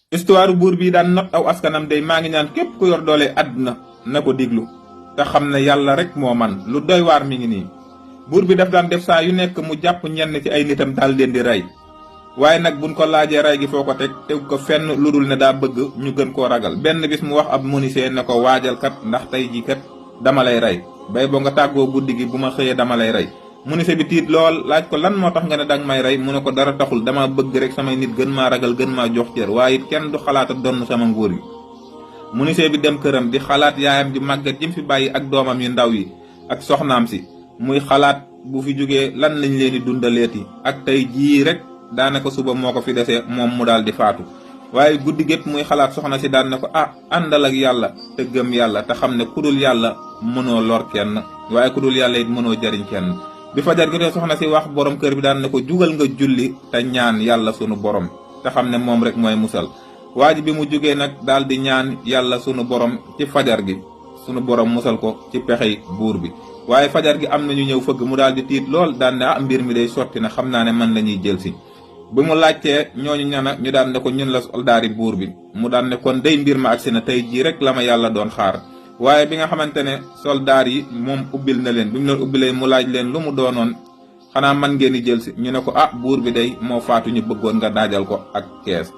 histoire buur bi daan not aw askanam day maa ngi ñaan képp ku yor doole àdduna na ko diglu te xam ne yàlla rek moo man lu doy waar mi ngi nii. buur bi daf daan def saa yu nekk mu jàpp ñenn ci ay nitam daal leen di rey waaye nag buñ ko laajee rey gi foo ko teg ko fenn lu dul ne daa bëgg ñu gën koo ragal. benn bis mu wax ab menuisier ne ko waajal kat ndax tey ji kat dama lay rey bay boo nga tàggoo guddi gi bu ma xëyee dama lay rey. menuisier bi tiit lool laaj ko lan moo tax nga ne danga may rey mu ne ko dara taxul dama bëgg rek samay nit gën maa ragal gën maa jox cër waaye it kenn du xalaata donn sama nguur gi. menuisier bi dem këram di xalaat yaayam di màggat jim fi bàyyi ak doomam yu ndaw yi ak soxnaam si muy xalaat bu fi jógee lan lañ leen di dundaleeti ak tey jii rek daanaka suba moo ko fi desee moom mu daal di faatu. waaye guddi gépp muy xalaat soxna si daan ne ko àndal ak yàlla te gëm yàlla te xam ne ku dul yàlla mënoo lor kenn waaye ku dul yàlla it mënoo jariñ kenn. bi fajar gi te soxna si wax borom kër bi daan ne ko jugal nga julli te ñaan yàlla sunu borom te xam ne moom rek mooy musal. waa ji bi mu jógee nag daal di ñaan yàlla sunu borom ci fajar gi sunu borom musal ko ci pexey buur bi. waaye fajar gi am na ñu ñëw fëgg mu daal di tiit lool daan ne mbir mi day sotti na xam naa ne man la ñuy jël si. bi mu laajtee ñooñu ñana ñu daan ne ko ñun la soldaari buur bi mu daan ne kon day mbir ma agsi na tey jii rek la ma yàlla doon xaar. waaye bi nga xamante ne soldaar yi moom ubbil na leen bi mu leen ubbilee mu laaj leen lu mu doonoon xanaa man ngeen di jël si ñu ne ko buur bi day moo faatu ñu bëggoon nga daajal ko ak kees.